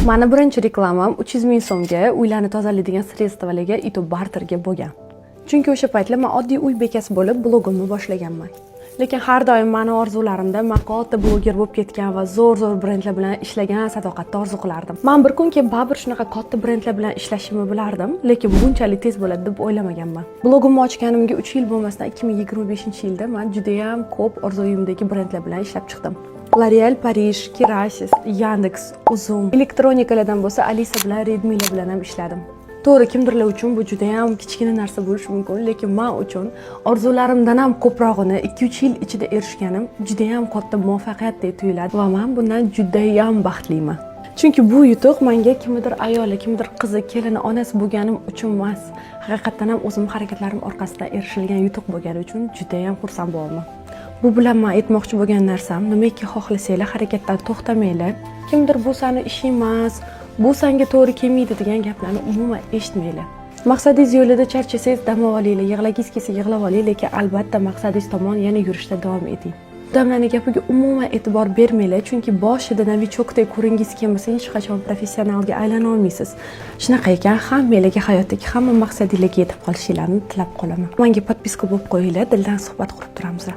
Mani birinchi reklamam 300 ming so'mga uylarni tozalaydigan средство larga и то barterga bo'lgan. Chunki o'sha paytlar man oddiy uy bekasi bo'lib blogimni boshlaganman. Lekin har doim mani orzularimda man katta bloger bo'lib ketgan va zo'r zo'r brendlar bilan ishlagan Sadoqatni orzu qilardim. Man bir kun kelib baribir shunaqa katta brendlar bilan ishlashimni bilardim, lekin bunchalik tez bo'ladi deb o'ylamaganman. Blogimni ochganimga 3 yil bo'lmasdan, 2025 yilda man judayam ko'p orzuyimdagi brendlar bilan ishlab chiqdim. L'Oreal Paris, Kerasis, Yandex, Uzum, elektronikalardan bo'lsa Alisa bilan, Redmi'lar bilan ham ishladim. To'g'ri, kimdirlar uchun bu judayam kichkina narsa bo'lishi mumkin, lekin man uchun orzularimdan ham ko'prog'ini 2-3 yil ichida erishganim judayam katta muvaffaqiyatdek tuyuladi va man bundan judayam baxtliman. Chunki bu yutuq menga kimnidir ayoli, kimnidir qizi, kelini, onasi bo'lganim uchun emas, haqiqatdan ham o'zim harakatlarim orqasidan erishilgan yutuq bo'lgani uchun judayam xursand bo'laman. Bu bilan man aytmoqchi bo'lgan narsam, nimaiki xohlasanglar, harakatdan to'xtamanglar. Kimdir "Bu sani ishing emas, bu sanga to'g'ri kelmaydi" degan gaplarni umuman eshitmanglar. Maqsadingiz yo'lida charchasangiz, dam olinglar, yig'lagingiz kelsa, yig'lab oling, lekin albatta maqsadingiz tomon yana yurishda davom eting. Odamlarning gapiga umuman e'tibor bermanglar, chunki boshida новичок dek ko'ringingiz kelmasa, hech qachon professionalga aylana olmaysiz. Shunaqa ekan, hammanglarga hayotdagi hamma maqsadinglarga yetib qolishinglarni tilab qolaman. Menga подписка bo'lib qo'yinglar, dildan suhbat qurib turamiz.